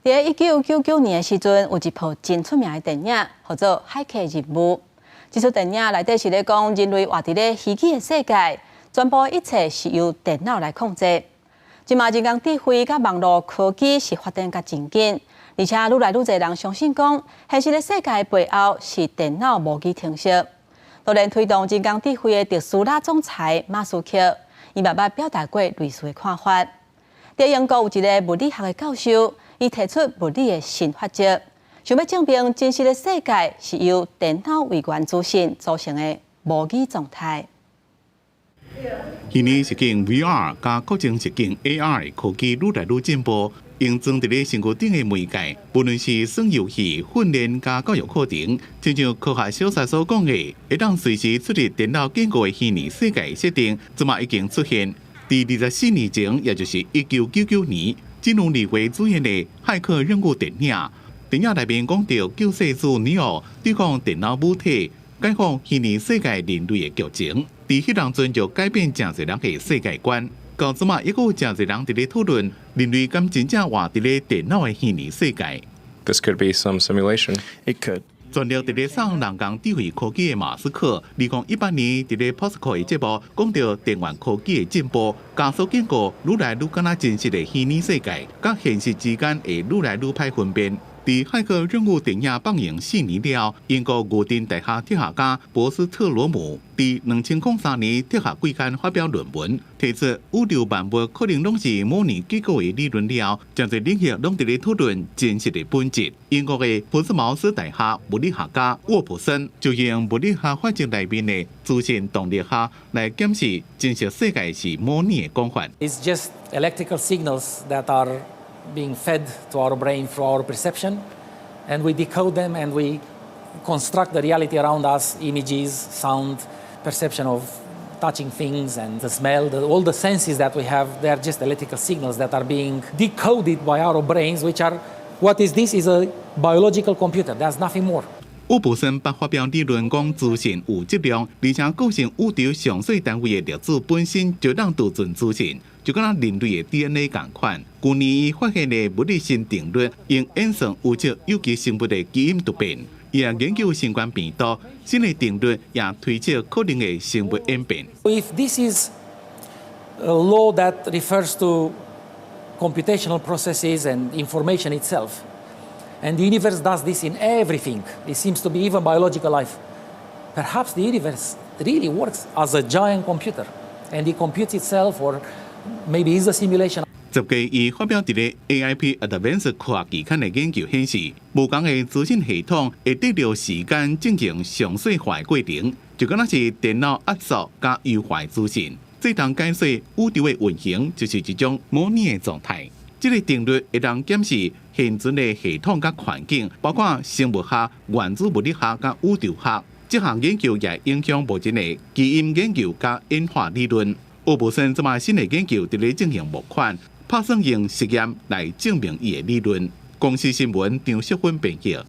佇1999年的時陣，有一部真出名的電影，號做《駭客任務》。這齣電影內底是咧講人類活佇咧虛擬的世界，全部一切是由電腦來控制。這馬人工智慧佮網路科技是發展甲真緊，而且愈來愈濟人相信講，現實的世界背後是電腦模擬程式。當年推動人工智慧的特斯拉總裁馬斯克，伊嘛捌表達過類似的看法。佇英國有一个物理學的教授，伊提出物理的新法則，想欲證明真實的世界是由電腦為原資訊組成的模擬狀態。虛擬實境 VR 佮擴增實境 AR 的科技愈來愈進步，用裝佇咧身軀頂的媒介，無論是耍遊戲、訓練佮教育課程，親像科學小說所講的，會當隨時出入電腦建構的虛擬世界設定，這馬已經出現。佇24年前，也就是1999年，基努李維主演的《駭客任務》電影，電影內面講著救世主尼奧對抗電腦母體，解放虛擬世界人類的劇情。佇彼當陣就改變誠濟人的世界觀。到這馬猶閣有誠濟人佇咧討論，人類敢真正活佇咧電腦的虛擬世界。 This could be some simulation. It could. 全力佇咧送人工智慧科技的馬斯克，2018年佇咧 PODCAST 的節目講著電源科技的進步，加速建構愈來愈敢若真實的虛擬世界，佮現實之間會愈來愈歹分辨。佇《駭客任務》電影放映4年了，英國牛津大學哲學家博斯特羅姆佇2003年哲學季刊發表論文，提出宇宙萬物可能攏是模擬結構的理論了，誠濟領域攏佇咧討論真實的本質。英國的朴茲茅斯大學物理學家沃普森就用物理學法則內面的資訊動力學來檢視真實世界是模擬的講法。 It's just electrical signals that are being fed to our brain through our perception, and we decode them and we construct the reality around us, images, sound, perception of touching things and the smell, all the senses that we have, they are just electrical signals that are being decoded by our brains, which are, what is this? Is a biological computer, there's nothing more. 沃普森捌發表理論講資訊有質量，而且構成宇宙上細單位的粒子本身就當儲存資訊，就敢若人類的 DNA 仝款。舊年伊發現的物理新定律，用演算預測有機生物的基因突變。伊也研究新冠病毒，新的定律也推測可能的生物演變。 If this is a law that refers to computational processes and information itself, and the universe does this in everything, it seems to be even biological life, perhaps the universe really works as a giant computer, and it computes itself, or maybe is a simulation. 10月伊發表佇咧 AIP Advance 科學期刊的研究顯示，無仝的資訊系統會得著時間進行詳細化的過程，就敢若是電腦壓縮佮優化資訊。這通解說宇宙的運行就是一種模擬的狀態。這个定律會當檢視現存的系統佮環境，包括生物學、原子物理學佮宇宙學。這項研究也影響目前的基因研究佮演化理論。沃普森這馬新的研究佇咧進行募款，拍算用實驗來證明伊的理論。公視新聞張淑芬編譯。